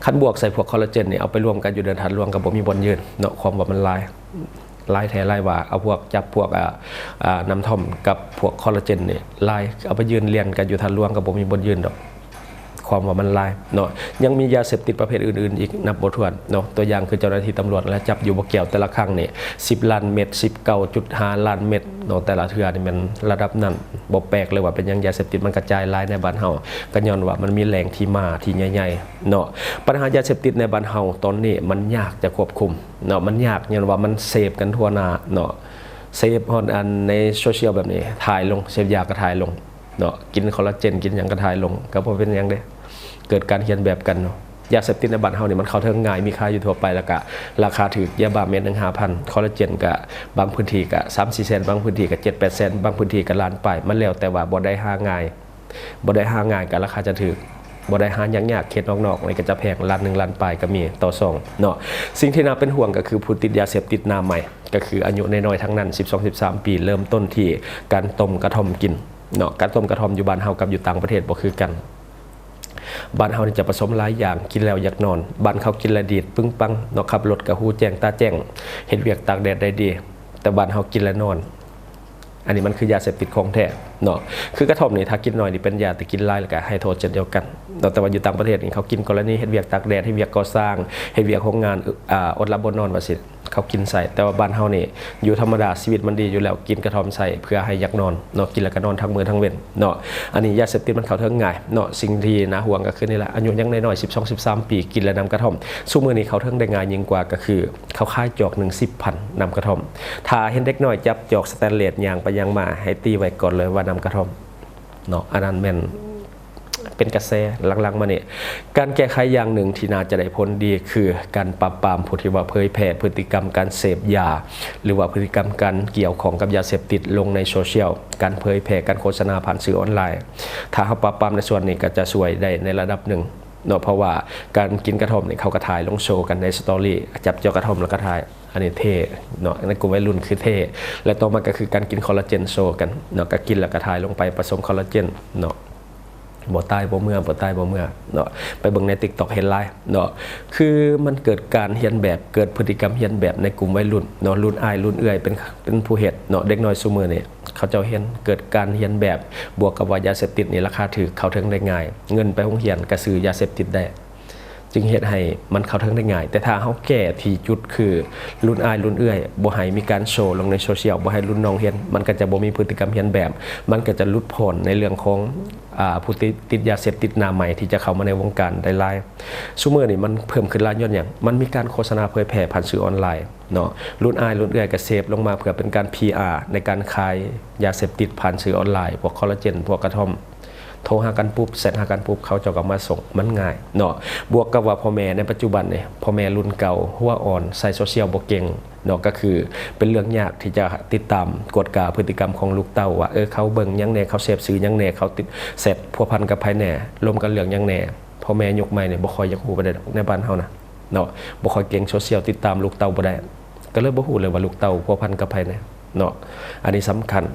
ຄັນບວກໃສ່ພວກຄໍລາເຈນນີ້ ເອົາໄປລວມກັນຢູ່ເດີ່ນທາດຫຼວງ ກໍບໍ່ມີບ່ອນຢືນເນາະ, ຄວາມວ່າມັນຫຼາຍ ຫຼາຍແທ້ຫຼາຍວ່າ. ເອົາພວກ ຈັບພວກ ອາ ອາ ນ້ຳທ່ອມກັບພວກຄໍລາເຈນນີ້ຫຼາຍ, ເອົາໄປຢືນລຽນກັນຢູ່ທາດຫຼວງກໍບໍ່ມີບ່ອນຢືນດອກ, ຄວາມວ່າມັນຫຼາຍເນາະ. ຍັງມີຢາເສບຕິດປະເພດອື່ນໆອີກນັບບໍ່ຖ້ວນເນາະ, ຕົວຢ່າງຄືເຈົ້າໜ້າທີ່ຕຳຫຼວດລະຈັບຢູ່ບໍ່ແກ້ວ ແຕ່ລະຄັ້ງນີ້ສິບລ້ານເມັດ, ສິບເກົ້າຈຸດຫ້າລ້ານເມັດເນາະ, ແຕ່ລະເທື່ອນີ້ແມ່ນລະດັບນັ້ນ. ບໍ່ແປກເລີຍວ່າເປັນຫຍັງຢາເສບຕິດມັນກະຈາຍຫຼາຍໃນບ້ານເຮົາ, ກໍຍ້ອນວ່າມັນມີແຫຼ່ງທີ່ມາທີ່ໃຫຍ່ໆເນາະ. ບັນຫາຢາເສບຕິດໃນບ້ານເຮົາຕອນນີ້ມັນຍາກຈະຄວບຄຸມເນາະ, ມັນຍາກຍ້ອນວ່າມັນເສບກັນທົ່ວໜ້າເນາະ. ເສບຮອດອັນໃນໂຊຊຽວແບບນີ້ ຖ່າຍລົງ, ເສບຢາກໍຖ່າຍລົງເນາະ, ກິນຄໍລາເຈນ ກິນຫຍັງກໍຖ່າຍລົງ, ກໍບໍ່ເປັນຫຍັງເດ້, ເກີດການຮຽນແບບກັນເນາະ. ຢາເສບຕິດໃນບ້ານເຮົານີ້ມັນເຂົ້າເຖິງງ່າຍ, ມີຂາຍຢູ່ທົ່ວໄປ, ແລ້ວກະລາຄາຖືກ, ຢາບ້າເມັດໜຶ່ງຫ້າພັນ, ຄໍລາເຈນກະບາງພື້ນທີ່ກະສາມສີ່ແສນ, ບາງພື້ນທີ່ກະເຈັດແປດແສນ, ບາງພື້ນທີ່ກະລ້ານປາຍ, ມັນແລ້ວແຕ່ວ່າບໍ່ໄດ້ຫາງ່າຍ. ບໍ່ໄດ້ຫາງ່າຍກໍລາຄາຈະຖືກ, ບໍ່ໄດ້ຫາຍາກໆ ເຂດນອກໆນີ້ກໍຈະແພງ, ລ້ານໜຶ່ງລ້ານປາຍກໍມີຕໍ່ຊອງເນາະ. ສິ່ງທີ່ໜ້າເປັນຫ່ວງກໍຄືຜູ້ຕິດຢາເສບຕິດໜ້າໃໝ່ ກໍຄືອາຍຸນ້ອຍໆທັງນັ້ນ ສິບສອງ ສິບສາມປີ, ເລີ່ມຕົ້ນທີ່ການຕົ້ມກະທ່ອມກິນເນາະ. ການຕົ້ມກະທ່ອມຢູ່ບ້ານເຮົາກັບຢູ່ຕ່າງປະເທດບໍ່ຄືກັນ. ບ້ານເຮົານີ້ຈະປະສົມຫຼາຍຢ່າງ, ກິນແລ້ວຢາກນອນ, ບ້ານເຂົາກິນແລ້ວດີດປຶ້ງປັງເນາະ, ຂັບລົດກໍຫູແຈ້ງຕາແຈ້ງ, ເຮັດວຽກຕາກແດດໄດ້ດີ, ແຕ່ບ້ານເຮົາກິນແລ້ວນອນ. ອັນນີ້ມັນຄືຢາເສບຕິດຂອງແທ້ເນາະ. ຄືກະທ່ອມນີ້ ຖ້າກິນໜ້ອຍນີ້ເປັນຢາ, ແຕ່ກິນຫຼາຍແລ້ວກະໃຫ້ໂທດເຊັ່ນດຽວກັນເນາະ. ແຕ່ວ່າຢູ່ຕ່າງປະເທດນີ້ ເຂົາກິນກໍລະນີເຮັດວຽກຕາກແດດ, ເຮັດວຽກກໍ່ສ້າງ, ເຮັດວຽກໂຮງງານ, ອາ ອົດຫຼັບບໍ່ນອນວ່າຊີ້, ເຂົາກິນໃສ່. ແຕ່ວ່າບ້ານເຮົານີ້ ຢູ່ທຳມະດາຊີວິດມັນດີຢູ່ແລ້ວ, ກິນກະທ່ອມໃສ່ເພື່ອໃຫ້ຢາກນອນເນາະ, ກິນແລ້ວກໍນອນທັງມື້ທັງເວັນເນາະ. ອັນນີ້ຢາເສບຕິດມັນເຂົ້າເຖິງງ່າຍເນາະ. ສິ່ງທີ່ໜ້າຫ່ວງກໍຄືນີ້ລະ, ອາຍຸຍັງນ້ອຍໆ ສິບສອງ ສິບສາມປີ ກິນແລ້ວນ້ຳກະທ່ອມ. ຊຸມື້ນີ້ເຂົ້າເຖິງໄດ້ງ່າຍຍິ່ງກວ່າກໍຄື ເຂົາຂາຍຈອກໜຶ່ງສິບພັນ ນ້ຳກະທ່ອມ. ຖ້າເຫັນເດັກນ້ອຍຈັບຈອກສະແຕນເລດຍ່າງໄປຍ່າງມາ ໃຫ້ຕີໄວ້ກ່ອນເລີຍວ່ານ້ຳກະທ່ອມເນາະ. ອັນນັ້ນແມ່ນເປັນກະແສຫຼັງໆມານີ້. ການແກ້ໄຂຢ່າງໜຶ່ງທີ່ໜ້າຈະໄດ້ຜົນດີ ຄືການປາບປາມຜູ້ທີ່ວ່າເຜີຍແຜ່ພຶດຕິກຳການເສບຢາ ຫຼືວ່າພຶດຕິກຳການກ່ຽວຂ້ອງກັບຢາເສບຕິດລົງໃນໂຊຊຽວ, ການເຜີຍແຜ່, ການໂຄສະນາຜ່ານສື່ອອນລາຍ. ຖ້າເຮົາປາບປາມໃນສ່ວນນີ້ ກໍຈະຊ່ວຍໄດ້ໃນລະດັບໜຶ່ງ ເນາະ. ເພາະວ່າການກິນກະທ່ອມນີ້ ເຂົາກໍຖ່າຍລົງໂຊກັນໃນສະຕໍຣີ, ຈັບຈອກກະທ່ອມແລ້ວກໍຖ່າຍ, ອັນນີ້ເທ່ເນາະ, ໃນກຸ່ມໄວລຸ້ນຄືເທ່. ແລະຕໍ່ມາກໍຄືການກິນຄໍລາເຈນໂຊກັນເນາະ, ກໍກິນແລ້ວກໍຖ່າຍລົງໄປ ປະສົມຄໍລາເຈນເນາະ. ບໍ່ຕາຍບໍ່ເມື່ອ, ບໍ່ຕາຍບໍ່ເມື່ອເນາະ, ໄປເບິ່ງໃນຕິກຕັອກເຫັນຫຼາຍເນາະ. ຄືມັນເກີດການຮຽນແບບ, ເກີດພຶດຕິກຳຮຽນແບບໃນກຸ່ມໄວລຸ້ນເນາະ, ລຸ້ນອ້າຍລຸ້ນເອື້ອຍເປັນ, ເປັນຜູ້ເຮັດເນາະ. ເດັກນ້ອຍຊຸມື້ນີ້ ເຂົາເຈົ້າຮຽນ, ເກີດການຮຽນແບບ, ບວກກັບວ່າຢາເສບຕິດນີ້ລາຄາຖືກ, ເຂົ້າເຖິງໄດ້ງ່າຍ, ເງິນໄປໂຮງຮຽນກໍຊື້ຢາເສບຕິດໄດ້, ຈຶ່ງເຮັດໃຫ້ມັນເຂົ້າເຖິງໄດ້ງ່າຍ. ແຕ່ຖ້າເຮົາແກ້ທີ່ຈຸດຄືລຸ້ນອ້າຍລຸ້ນເອື້ອຍ ບໍ່ໃຫ້ມີການໂຊລົງໃນໂຊຊຽວ, ບໍ່ໃຫ້ລຸ້ນນ້ອງເຫັນ, ມັນກໍຈະບໍ່ມີພຶດຕິກຳຮຽນແບບ, ມັນກໍຈະຫຼຸດຜ່ອນໃນເລື່ອງຂອງ, ອາ, ຜູ້ຕິດ, ຕິດຢາເສບຕິດໜ້າໃໝ່ທີ່ຈະເຂົ້າມາໃນວົງການໄດ້ຫຼາຍ. ຊຸມື້ນີ້ມັນເພີ່ມຂຶ້ນຫຼາຍຍ້ອນຫຍັງ? ມັນມີການໂຄສະນາເຜີຍແຜ່ຜ່ານສື່ອອນລາຍເນາະ, ລຸ້ນອ້າຍລຸ້ນເອື້ອຍກໍເສບລົງມາເພື່ອເປັນການ ພີອາ ໃນການຂາຍຢາເສບຕິດຜ່ານສື່ອອນລາຍ, ພວກຄໍລາເຈນ, ພວກກະທ່ອມ, ໂທຫາກັນປຸບ, ແຊັດຫາກັນປຸບ, ເຂົາເຈົ້າກໍມາສົ່ງ, ມັນງ່າຍເນາະ. ບວກກັບວ່າພໍ່ແມ່ໃນປັດຈຸບັນນີ້, ພໍ່ແມ່ລຸ້ນເກົ່າ, ຫົວອ່ອນ, ໃຊ້ໂຊຊຽວບໍ່ເກັ່ງເນາະ, ກໍຄືເປັນເລື່ອງຍາກທີ່ຈະຕິດຕາມກວດກາພຶດຕິກຳຂອງລູກເຕົ້າວ່າ, ເອີ, ເຂົາເບິ່ງຫຍັງແດ່, ເຂົາເສບສື່ຫຍັງແດ່, ເຂົາຕິດແຊັດພົວພັນກັບໃຜແດ່, ລົມກັນເລື່ອງຫຍັງແດ່. ພໍ່ແມ່ຍຸກໃໝ່ນີ້ບໍ່ຄ່ອຍຢາກຮູ້ປານໃດດອກໃນບ້ານເຮົານະເນາະ, ບໍ່ຄ່ອຍເກັ່ງໂຊຊຽວ, ຕິດຕາມລູກເຕົ້າບໍ່ໄດ້, ກໍເລີຍບໍ່ຮູ້ເລີຍວ່າລູກເຕົ້າພົວພັນກັບໃຜແດ່ເນາະ. ອັນນີ້ສຳຄັນ.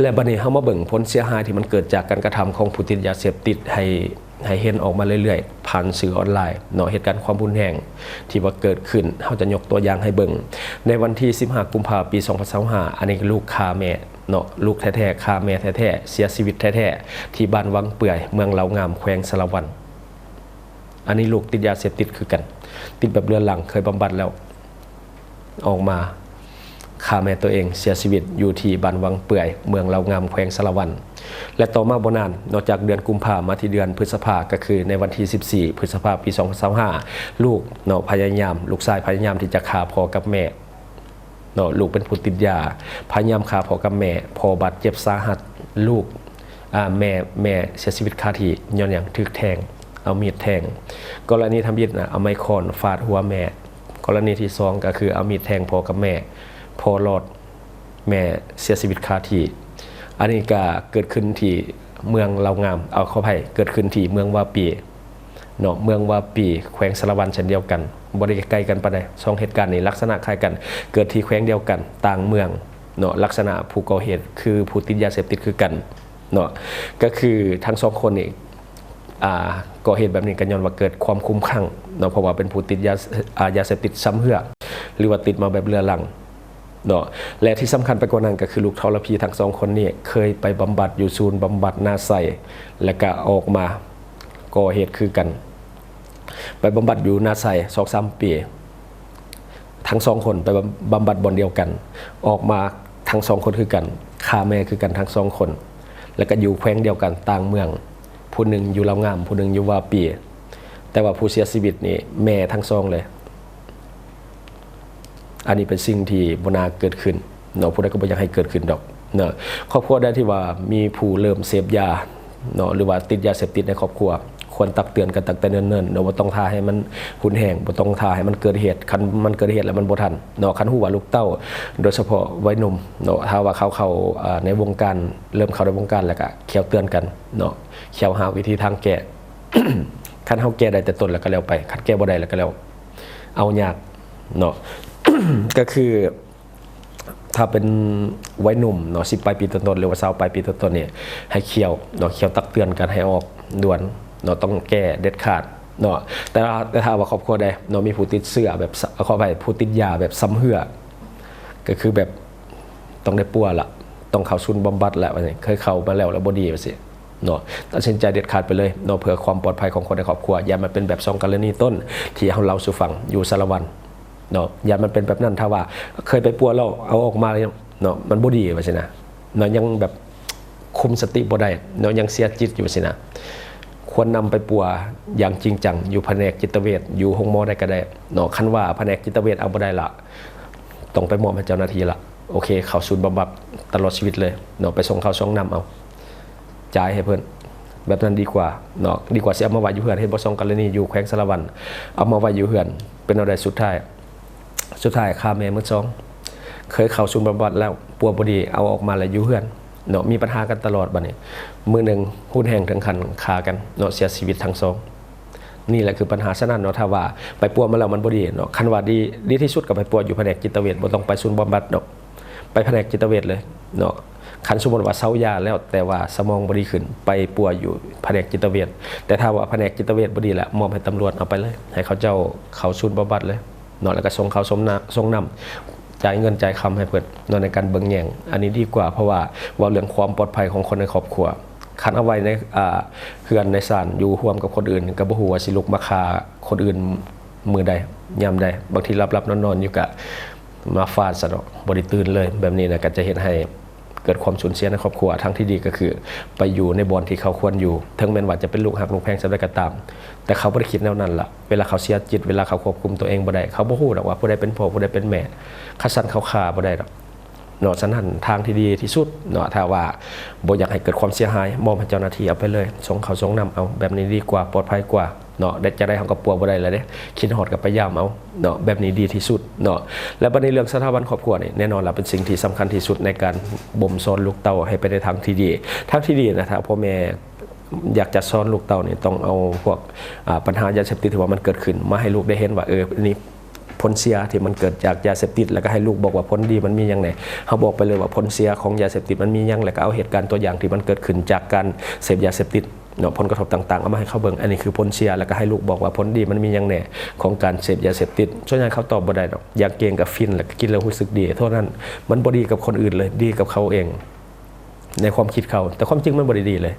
ແລະ ບັດນີ້ເຮົາມາເບິ່ງຜົນເສຍຫາຍທີ່ມັນເກີດຈາກການກະທຳຂອງຜູ້ຕິດຢາເສບຕິດ ໃຫ້, ໃຫ້ເຫັນອອກມາເລື້ອຍໆ. ໄພ ຜ່ານສື່ອອນລາຍເນາະ ເຫດການຄວາມຮຸນແຮງທີ່ວ່າເກີດຂຶ້ນ. ເຮົາຈະຍົກຕົວຢ່າງໃຫ້ເບິ່ງ ໃນວັນທີສິບຫ້າ ກຸມພາ ປີສອງພັນຊາວຫ້າ ອັນນີ້ລູກຂ້າແມ່ເນາະ ລູກແທ້ໆ ຂ້າແມ່ແທ້ໆ ເສຍຊີວິດແທ້ໆ ທີ່ບ້ານວັງເປື່ອຍ ເມືອງເລົ່າງາມ ແຂວງສາລະວັນ. ອັນນີ້ລູກຕິດຢາເສບຕິດຄືກັນ ຕິດແບບເຮືອລັງ ເຄີຍບຳບັດແລ້ວ ອອກມາຂ້າແມ່ຕົວເອງ ເສຍຊີວິດຢູ່ທີ່ບ້ານວັງເປື່ອຍ ເມືອງເລົ່າງາມ ແຂວງສາລະວັນ. ແລະ ຕໍ່ມາບໍ່ນານເນາະ ຈາກເດືອນກຸມພາມາທີ່ເດືອນພຶດສະພາ ກໍຄືໃນວັນທີສິບສີ່ ພຶດສະພາ ປີສອງພັນຊາວຫ້າ ລູກເນາະ ພະຍາຍາມ ລູກຊາຍພະຍາຍາມທີ່ຈະຂ້າພໍ່ກັບແມ່ ເນາະ ລູກເປັນຜູ້ຕິດຢາ ພະຍາຍາມຂ້າພໍ່ກັບແມ່ ພໍ່ບາດເຈັບສາຫັດ ລູກ ອາ ແມ່ ແມ່ເສຍຊີວິດຄາທີ່ ຍ້ອນຫຍັງ? ຖືກແທງ ເອົາມີດແທງ. ກໍລະນີທຳອິດນະ ເອົາໄມ້ຄ້ອນຟາດຫົວແມ່. ກໍລະນີທີສອງ ກໍຄືເອົາມີດແທງພໍ່ກັບແມ່ ພໍ່ລອດ ແມ່ເສຍຊີວິດຄາທີ່. ອັນນີ້ກໍເກີດຂຶ້ນທີ່ເມືອງເລົ່າງາມ ເອົາ ຂໍອະໄພ ເກີດຂຶ້ນທີ່ເມືອງວາປີ ເນາະ ເມືອງວາປີ ແຂວງສາລະວັນເຊັ່ນດຽວກັນ ບໍ່ໄດ້ໃກ້ກັນປານໃດ. ສອງເຫດການນີ້ລັກສະນະຄ້າຍກັນ ເກີດທີ່ແຂວງດຽວກັນ ຕ່າງເມືອງເນາະ. ລັກສະນະຜູ້ກໍ່ເຫດຄືຜູ້ຕິດຢາເສບຕິດຄືກັນເນາະ. ກໍຄືທັງສອງຄົນນີ້ ອ່າ ກໍ່ເຫດແບບນີ້ກໍຍ້ອນວ່າເກີດຄວາມຄຸມຄັ້ງເນາະ ເພາະວ່າເປັນຜູ້ຕິດຢາ ອາ ຢາເສບຕິດຊຳເຮື້ອ ຫຼືວ່າຕິດມາແບບເຮືອລັງ ເນາະ. ແລະ ທີ່ສຳຄັນໄປກວ່ານັ້ນກໍຄືລູກທໍລະພີທັງສອງຄົນນີ້ເຄີຍໄປບຳບັດຢູ່ສູນບຳບັດນາໄຊ ແລະກະອອກມາກໍ່ເຫດຄືກັນ ໄປບຳບັດຢູ່ນາໄຊສອງສາມປີ. ທັງສອງຄົນໄປບຳ ບຳບັດບ່ອນດຽວກັນ ອອກມາທັງສອງຄົນຄືກັນ ຂ້າແມ່ຄືກັນທັງສອງຄົນ ແລະກະຢູ່ແຂວງດຽວກັນຕ່າງເມືອງ ຜູ້ໜຶ່ງຢູ່ເລົ່າງາມ ຜູ້ໜຶ່ງຢູ່ວາປີ. ແຕ່ວ່າຜູ້ເສຍຊີວິດນີ້ແມ່ທັງສອງເລີຍ. ອັນນີ້ເປັນສິ່ງທີ່ບໍ່ໜ້າເກີດຂຶ້ນເນາະ ຜູ້ໃດກໍບໍ່ຢາກໃຫ້ເກີດຂຶ້ນດອກເນາະ. ຄອບຄົວໃດທີ່ວ່າມີຜູ້ເລີ່ມເສບຢາເນາະ ຫຼືວ່າຕິດຢາເສບຕິດໃນຄອບຄົວ ຄວນຕັກເຕືອນກັນຕັ້ງແຕ່ເນີນໆເນາະ ບໍ່ຕ້ອງຖ້າໃຫ້ມັນຮຸນແຮງ ບໍ່ຕ້ອງຖ້າໃຫ້ມັນເກີດເຫດ. ຄັນມັນເກີດເຫດແລ້ວມັນບໍ່ທັນເນາະ. ຄັນຮູ້ວ່າລູກເຕົ້າ ໂດຍສະເພາະໄວໜຸ່ມເນາະ ຖ້າວ່າເຂົາເຂົ້າ ອາ ໃນວົງການ ເລີ່ມເຂົ້າໃນວົງການແລ້ວກະ ແຂ້ວເຕືອນກັນເນາະ ແຂ້ວຫາວິທີທາງແກ້. ຄັນເຮົາແກ້ໄດ້ແຕ່ຕົ້ນແລ້ວກໍແລ້ວໄປ ຄັນແກ້ບໍ່ໄດ້ແລ້ວກໍແລ້ວ ເອົາຍາກເນາະ. ກໍຄືຖ້າເປັນໄວໜຸ່ມເນາະ ສິບປາຍປີຕົ້ນໆ ຫຼືວ່າຊາວປາຍປີຕົ້ນໆນີ້ ໃຫ້ແຂ້ວເນາະ ແຂ້ວຕັກເຕືອນກັນໃຫ້ອອກດ່ວນເນາະ ຕ້ອງແກ້ເດັດຂາດເນາະ. ແຕ່ ແຕ່ຖ້າວ່າຄອບຄົວໃດເນາະ ມີຜູ້ຕິດເຊື້ອແບບ ຂໍອະໄພ ຜູ້ຕິດຢາແບບຊຳເຮື້ອ ກໍຄືແບບ ຕ້ອງໄດ້ປົວລະ ຕ້ອງເຂົ້າສູນບຳບັດລະ ວ່າຊັ້ນ ເຄີຍເຂົ້າມາແລ້ວ ແລ້ວບໍ່ດີ ວ່າຊີ້ເນາະ. ຕັດສິນໃຈເດັດຂາດໄປເລີຍເນາະ ເພື່ອຄວາມປອດໄພຂອງຄົນໃນຄອບຄົວ. ຢ້ານມັນເປັນແບບສອງກໍລະນີຕົ້ນທີ່ເຮົາເລົ່າສູ່ຟັງຢູ່ສາລະວັນເນາະ ຢ້ານມັນເປັນແບບນັ້ນ. ຖ້າວ່າເຄີຍໄປປົວແລ້ວເອົາອອກມາເນາະ ມັນບໍ່ດີ ວ່າຊີ້ນະເນາະ ຍັງແບບຄຸມສະຕິບໍ່ໄດ້ເນາະ ຍັງເສຍຈິດຢູ່ ວ່າຊີ້ນະ. ຄວນນຳໄປປົວຢ່າງຈິງຈັງຢູ່ພະແນກຈິດຕະເວດ ຢູ່ໂຮງໝໍໃດກໍໄດ້ເນາະ. ຄັນວ່າພະແນກຈິດຕະເວດເອົາບໍ່ໄດ້ລະ ຕ້ອງໄປມອບໃຫ້ເຈົ້າໜ້າທີ່ລະ ໂອເຄ ເຂົ້າສູນບຳບັດຕະຫຼອດຊີວິດເລີຍເນາະ ໄປສົ່ງເຂົ້າສົ່ງນ້ຳເອົາ ຈ່າຍໃຫ້ເພິ່ນ ແບບນັ້ນດີກວ່າເນາະ. ດີກວ່າຊິເອົາມາໄວ້ຢູ່ເຮືອນ ເຫັນບໍ່ ສອງກໍລະນີຢູ່ແຂວງສາລະວັນ ເອົາມາໄວ້ຢູ່ເຮືອນ ເປັນແນວໃດ? ສຸດທ້າຍ ສຸດທ້າຍຂ້າແມ່ໝົດສອງ ເຄີຍເຂົ້າສູນບຳບັດແລ້ວ ປົວບໍ່ດີ ເອົາອອກມາແລ້ວຢູ່ເຮືອນເນາະ ມີບັນຫາກັນຕະຫຼອດ. ບັດນີ້ມື້ໜຶ່ງຮຸນແຮງເຖິງຂັ້ນຂ້າກັນເນາະ ເສຍຊີວິດທັງສອງ. ນີ້ແຫຼະຄືບັນຫາ. ສະນັ້ນເນາະ ຖ້າວ່າໄປປົວມາແລ້ວມັນບໍ່ດີເນາະ ຄັນວ່າດີ ດີທີ່ສຸດກໍໄປປົວຢູ່ພະແນກຈິດຕະເວດ ບໍ່ຕ້ອງໄປສູນບຳບັດດອກ ໄປພະແນກຈິດຕະເວດເລີຍເນາະ. ຄັນສົມມຸດວ່າເຊົາຢາແລ້ວ ແຕ່ວ່າສະໝອງບໍ່ດີຂຶ້ນ ໄປປົວຢູ່ພະແນກຈິດຕະເວດ. ແຕ່ຖ້າວ່າພະແນກຈິດຕະເວດບໍ່ດີລະ ມອບໃຫ້ຕຳຫຼວດເອົາໄປເລີຍ ໃຫ້ເຂົາເຈົ້າເຂົ້າສູນບຳບັດເລີຍເນາະ ແລ້ວກໍສົ່ງເຂົ້າສົ່ງນ້ຳ ສົ່ງນ້ຳ ຈ່າຍເງິນຈ່າຍຄຳໃຫ້ເພິ່ນເນາະ ໃນການເບິ່ງແຍງ. ອັນນີ້ດີກວ່າ ເພາະວ່າເວົ້າເລື່ອງຄວາມປອດໄພຂອງຄົນໃນຄອບຄົວ. ຄັນເອົາໄວ້ໃນ ອ່າ ເຮືອນໃນຊານ ຢູ່ຮ່ວມກັບຄົນອື່ນ ກໍບໍ່ຮູ້ວ່າຊິລຸກມາຂ້າຄົນອື່ນມື້ໃດ ຍາມໃດ. ບາງທີຫຼັບໆນອນໆຢູ່ ກະມາຟາດຊະເນາະ ບໍ່ໄດ້ຕື່ນເລີຍ. ແບບນີ້ນະ ກໍຈະເຮັດໃຫ້ເກີດຄວາມສູນເສຍໃນຄອບຄົວ. ທາງທີ່ດີກໍຄືໄປຢູ່ໃນບ່ອນທີ່ເຂົາຄວນຢູ່ ເຖິງແມ່ນວ່າຈະເປັນລູກຮັກລູກແພງສ່ຳໃດກໍຕາມ ແຕ່ເຂົາບໍ່ໄດ້ຄິດແນວນັ້ນລະ. ເວລາເຂົາເສຍຈິດ ເວລາເຂົາຄວບຄຸມຕົວເອງບໍ່ໄດ້ ເຂົາບໍ່ຮູ້ດອກວ່າຜູ້ໃດເປັນພໍ່ ຜູ້ໃດເປັນແມ່. ຄັນຊັ້ນເຂົາຂ້າບໍ່ໄດ້ດອກເນາະ. ສະນັ້ນທາງທີ່ດີທີ່ສຸດເນາະ ຖ້າວ່າບໍ່ຢາກໃຫ້ເກີດຄວາມເສຍຫາຍ ມອບໃຫ້ເຈົ້າໜ້າທີ່ເອົາໄປເລີຍ ສົ່ງເຂົ້າສົ່ງນ້ຳເອົາ ແບບນີ້ດີກວ່າ ປອດໄພກວ່າເນາະ. ໄດ້ ຈະໄດ້ເຮົາກໍປົວບໍ່ໄດ້ແລ້ວເດ້ ຄິດຮອດກໍໄປຢາມເອົາເນາະ ແບບນີ້ດີທີ່ສຸດເນາະ. ແລ້ວບັດນີ້ເລື່ອງສະຖາບັນຄອບຄົວນີ້ ແນ່ນອນລະເປັນສິ່ງທີ່ສຳຄັນທີ່ສຸດໃນການບົ່ມສອນລູກເຕົ້າໃຫ້ໄປໃນທາງທີ່ດີ. ທາງທີ່ດີນະ ຖ້າພໍ່ແມ່ ຢາກຈະສອນລູກເຕົ້ານີ້ ຕ້ອງເອົາພວກ ອາ ບັນຫາຢາເສບຕິດທີ່ວ່າມັນເກີດຂຶ້ນ ມາໃຫ້ລູກໄດ້ເຫັນວ່າ ເອີ ອັນນີ້ຜົນເສຍທີ່ມັນເກີດຈາກຢາເສບຕິດ ແລ້ວກໍໃຫ້ລູກບອກວ່າຜົນດີມັນມີຫຍັງແດ່. ເຮົາບອກໄປເລີຍວ່າຜົນເສຍຂອງຢາເສບຕິດມັນມີຫຍັງ ແລ້ວກໍເອົາເຫດການຕົວຢ່າງທີ່ມັນເກີດຂຶ້ນຈາກການເສບຢາເສບຕິດ ເນາະ ຜົນກະທົບຕ່າງໆ ເອົາມາໃຫ້ເຂົາເບິ່ງ ອັນນີ້ຄືຜົນເສຍ ແລ້ວກໍໃຫ້ລູກບອກວ່າຜົນດີມັນມີຫຍັງແດ່ຂອງການເສບຢາເສບຕິດ. ສ່ວນໃຫຍ່ເຂົາຕອບບໍ່ໄດ້ດອກ ຢາກເກັ່ງກໍຝິ່ນ ແລ້ວກໍກິນແລ້ວຮູ້ສຶກດີເທົ່ານັ້ນ. ມັນບໍ່ດີກັບຄົນອື່ນເລີຍ ດີກັບເຂົາເອງ ໃນຄວາມຄິດເຂົາ ແຕ່ຄວາມຈິງມັນບໍ່ໄດ້ດີເລີຍ.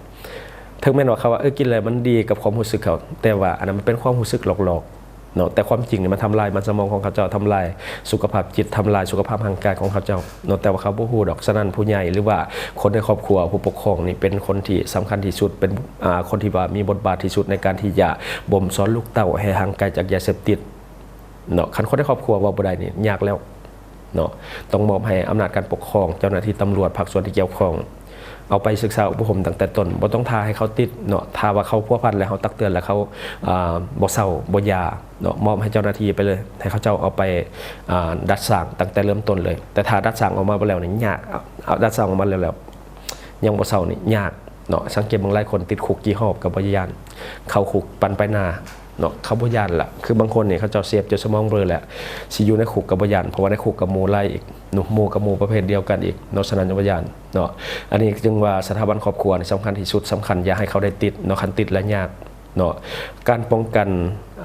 ເຖິງແມ່ນວ່າເຂົາວ່າ ເອີ ກິນແລ້ວມັນດີກັບຄວາມຮູ້ສຶກເຂົາ ແຕ່ວ່າອັນນັ້ນມັນເປັນຄວາມຮູ້ສຶກຫຼອກໆ ເນາະ ແຕ່ຄວາມຈິງນີ້ມັນທຳລາຍມັນສະໝອງຂອງເຂົາເຈົ້າ ທຳລາຍສຸຂະພາບຈິດ ທຳລາຍສຸຂະພາບຮ່າງກາຍຂອງເຂົາເຈົ້າເນາະ. ແຕ່ວ່າເຂົາບໍ່ຮູ້ດອກ. ສະນັ້ນ ຜູ້ໃຫຍ່ ຫຼືວ່າຄົນໃນຄອບຄົວ ຜູ້ປົກຄອງນີ້ເປັນຄົນທີ່ສຳຄັນທີ່ສຸດ ເປັນ ອາ ຄົນທີ່ວ່າມີບົດບາດທີ່ສຸດໃນການທີ່ຈະບົ່ມສອນລູກເຕົ້າໃຫ້ຫ່າງໄກຈາກຢາເສບຕິດເນາະ. ຄັນຄົນໃນຄອບຄົວເວົ້າບໍ່ໄດ້ນີ້ຍາກແລ້ວ ເນາະ ຕ້ອງມອບໃຫ້ອຳນາດການປົກຄອງ ເຈົ້າໜ້າທີ່ຕຳຫຼວດ ພາກສ່ວນທີ່ກ່ຽວຂ້ອງ ເອົາໄປສຶກສາອົບຮົມຕັ້ງແຕ່ຕົ້ນ ບໍ່ຕ້ອງຖ້າໃຫ້ເຂົາຕິດເນາະ. ຖ້າວ່າເຂົາພົວພັນແລ້ວ ເຮົາຕັກເຕືອນແລ້ວ ເຂົາ ອາ ບໍ່ເຊົາບໍ່ຢ່າເນາະ ມອບໃຫ້ເຈົ້າໜ້າທີ່ໄປເລີຍ ໃຫ້ເຂົາເຈົ້າເອົາໄປ ອາ ດັດສ້າງຕັ້ງແຕ່ເລີ່ມຕົ້ນເລີຍ. ແຕ່ຖ້າດັດສ້າງອອກມາແລ້ວນີ້ຍາກ ເອົາ ດັດສ້າງອອກມາແລ້ວ ແລ້ວຍັງບໍ່ເຊົານີ້ຍາກເນາະ. ສັງເກດເບິ່ງຫຼາຍຄົນຕິດຄຸກກີ່ຮອບກໍບໍ່ຢ້ານ ເຂົ້າຄຸກປັ່ນໄປນາ ເນາະ ເຂົາບໍ່ຢ້ານລະ. ຄືບາງຄົນນີ້ເຂົາເຈົ້າເສບຈົນສະໝອງເບລໍແລ້ວ ຊິຢູ່ໃນຄຸກກໍບໍ່ຢ້ານ ເພາະວ່າໃນຄຸກກໍໝູ່ຫຼາຍອີກເນາະ ໝູ່ກໍໝູ່ປະເພດດຽວກັນອີກເນາະ. ສະນັ້ນຢ່າບໍ່ຢ້ານເນາະ. ອັນນີ້ຈຶ່ງວ່າສະຖາບັນຄອບຄົວນີ້ສຳຄັນທີ່ສຸດ ສຳຄັນ ຢ່າໃຫ້ເຂົາໄດ້ຕິດເນາະ. ຄັນຕິດແລ້ວຍາກເນາະ ການປ້ອງກັນ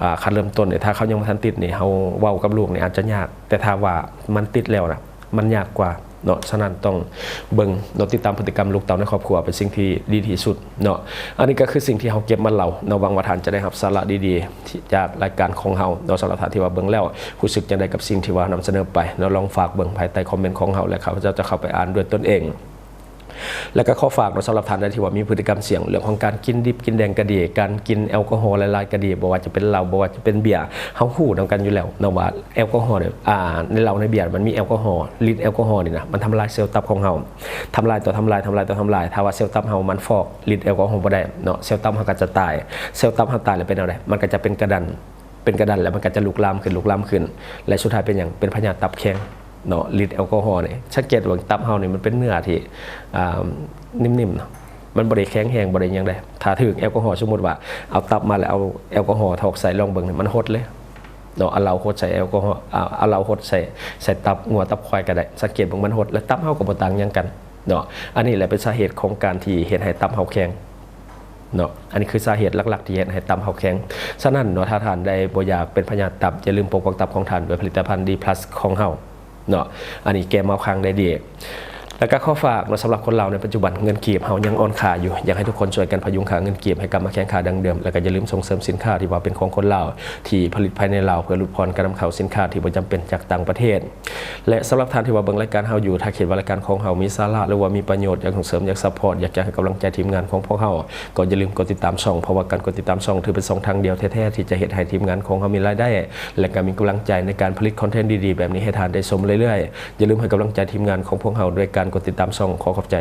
ອາ ຂັ້ນເລີ່ມຕົ້ນນີ້ ຖ້າເຂົາຍັງບໍ່ທັນຕິດນີ້ ເຮົາເວົ້າກັບລູກນີ້ອາດຈະຍາກ ແຕ່ຖ້າວ່າມັນຕິດແລ້ວນະ ມັນຍາກກວ່າເນາະ. ສະນັ້ນຕ້ອງເບິ່ງເນາະ ຕິດຕາມພຶດຕິກຳລູກເຕົ້າໃນຄອບຄົວເປັນສິ່ງທີ່ດີທີ່ສຸດເນາະ. ອັນນີ້ກໍຄືສິ່ງທີ່ເຮົາເກັບມາເລົ່າເນາະ. ຫວັງວ່າທ່ານຈະໄດ້ຮັບສາລະດີໆ ທີ່ ຈາກລາຍການຂອງເຮົາເນາະ. ສຳລັບທ່ານທີ່ວ່າເບິ່ງແລ້ວ ຮູ້ສຶກຈັ່ງໃດກັບສິ່ງທີ່ວ່ານຳສະເໜີໄປເນາະ ລອງຝາກເບິ່ງພາຍໃຕ້ຄອມເມັນຂອງເຮົາ ແລະ ຂ້າພະເຈົ້າຈະເຂົ້າໄປອ່ານດ້ວຍຕົນເອງ. ແລ້ວກໍຂໍຝາກເນາະ ສຳລັບທ່ານໃດທີ່ວ່າມີພຶດຕິກຳສ່ຽງ ເລື່ອງຂອງການກິນດິບກິນແດງກໍດີ ການກິນແອລກໍຮໍຫຼາຍໆກໍດີ ບໍ່ວ່າຈະເປັນເຫຼົ້າ ບໍ່ວ່າຈະເປັນເບຍ ເຮົາຮູ້ນຳກັນຢູ່ແລ້ວເນາະວ່າແອລກໍຮໍນີ້ ອາ ໃນເຫຼົ້າໃນເບຍມັນມີແອລກໍຮໍ ລິດແອລກໍຮໍນີ້ນະ ມັນທຳລາຍເຊວຕັບຂອງເຮົາ ທຳລາຍຕໍ່ທຳລາຍ ທຳລາຍຕໍ່ທຳລາຍ. ຖ້າວ່າເຊວຕັບເຮົາມັນຟອກລິດແອລກໍຮໍບໍ່ໄດ້ເນາະ ເຊວຕັບເຮົາກໍຈະຕາຍ. ເຊວຕັບເຮົາຕາຍແລ້ວເປັນແນວໃດ? ມັນກໍຈະເປັນກະດັນ ເປັນກະດັນ ແລ້ວມັນກໍຈະລຸກລາມຂຶ້ນ ລຸກລາມຂຶ້ນ ແລະ ສຸດທ້າຍເປັນຫຍັງ? ເປັນພະຍາດຕັບແຂງເນາະ ລິດແອລກໍຮໍນີ້. ສັງເກດວ່າຕັບເຮົານີ້ມັນເປັນເນື້ອທີ່ ອ່າ ນິ່ມໆເນາະ ມັນບໍ່ໄດ້ແຂງແຮງ ບໍ່ໄດ້ຫຍັງໃດ. ຖ້າຖືກແອລກໍຮໍ ສົມມຸດວ່າເອົາຕັບມາແລ້ວເອົາແອລກໍຮໍຖອກໃສ່ ລອງເບິ່ງນີ້ ມັນຫົດເລີຍເນາະ. ເອົາເຫຼົ້າຫົດໃສ່ແອລກໍຮໍ ເອົາເຫຼົ້າຫົດໃສ່ ໃສ່ຕັບງົວຕັບຄວາຍກໍໄດ້. ສັງເກດເບິ່ງມັນຫົດ ແລະ ຕັບເຮົາກໍບໍ່ຕ່າງຫຍັງກັນເນາະ. ອັນນີ້ແຫຼະເປັນສາເຫດຂອງການທີ່ເຮັດໃຫ້ຕັບເຮົາແຂງ ເນາະ. ອັນນີ້ຄືສາເຫດຫຼັກໆທີ່ເຮັດໃຫ້ຕັບເຮົາແຂງ. ສະນັ້ນເນາະ ຖ້າທ່ານໃດບໍ່ຢາກເປັນພະຍາດຕັບ ຢ່າລືມປົກປ້ອງຕັບຂອງທ່ານດ້ວຍຜະລິດຕະພັນ ດີພລັສ ຂອງເຮົາເນາະ. ອັນນີ້ແກ້ເມົາຄ້າງໄດ້ດີ. ແລ້ວກໍຂໍຝາກເນາະ ສຳລັບຄົນລາວໃນປັດຈຸບັນ ເງິນກີບເຮົາຍັງອ່ອນຄ່າຢູ່ ຢາກໃຫ້ທຸກຄົນຊ່ວຍກັນພະຍຸງຄ່າເງິນກີບໃຫ້ກັບມາແຂງຄ່າດັ່ງເດີມ ແລ້ວກໍຢ່າລືມສົ່ງເສີມສິນຄ້າທີ່ວ່າເປັນຂອງຄົນລາວ ທີ່ຜະລິດພາຍໃນລາວ ເພື່ອຫຼຸດຜ່ອນການນຳເຂົ້າສິນຄ້າທີ່ບໍ່ຈຳເປັນຈາກຕ່າງປະເທດ. ແລະ ສຳລັບທ່ານທີ່ວ່າເບິ່ງລາຍການເຮົາຢູ່ ຖ້າຄິດວ່າລາຍການຂອງເຮົາມີສາລະ ຫຼືວ່າມີປະໂຫຍດ ຢາກສົ່ງເສີມ ຢາກຊັບພອດ ຢາກ ຢາກໃຫ້ກຳລັງໃຈທີມງານຂອງພວກເຮົາ ກໍຢ່າລືມກົດຕິດຕາມຊ່ອງ ເພາະວ່າການກົດຕິດຕາມຊ່ອງຖືເປັນຊ່ອງທາງດຽວແທ້ໆ ທີ່ຈະເຮັດໃຫ້ທີມງານຂອງເຮົາມີລາຍໄດ້ ແລະ ກໍມີກຳລັງໃຈໃນການຜະລິດຄອນເທັນດີໆແບບນີ້ໃຫ້ທ່ານໄດ້ຊົມເລື້ອຍໆ. ຢ່າລືມໃຫ້ກຳລັງໃຈທີມງານຂອງພວກເຮົາດ້ວຍການກົດຕິດຕາມຊ່ອງ. ຂໍຂອບໃຈ.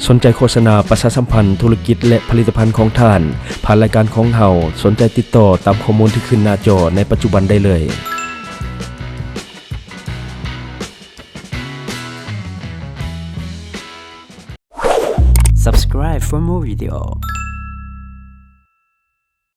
ສົນໃຈໂຄສະນາປະຊາສຳພັນທຸລະກິດ ແລະ ຜະລິດຕະພັນຂອງທ່ານ ຜ່ານລາຍການຂອງເຮົາ, ສົນໃຈຕິດຕໍ່ຕາມຂໍ້ມູນທີ່ຂຶ້ນໜ້າຈໍໃນປັດຈຸບັນໄດ້ເລີຍ. Subscribe for more video.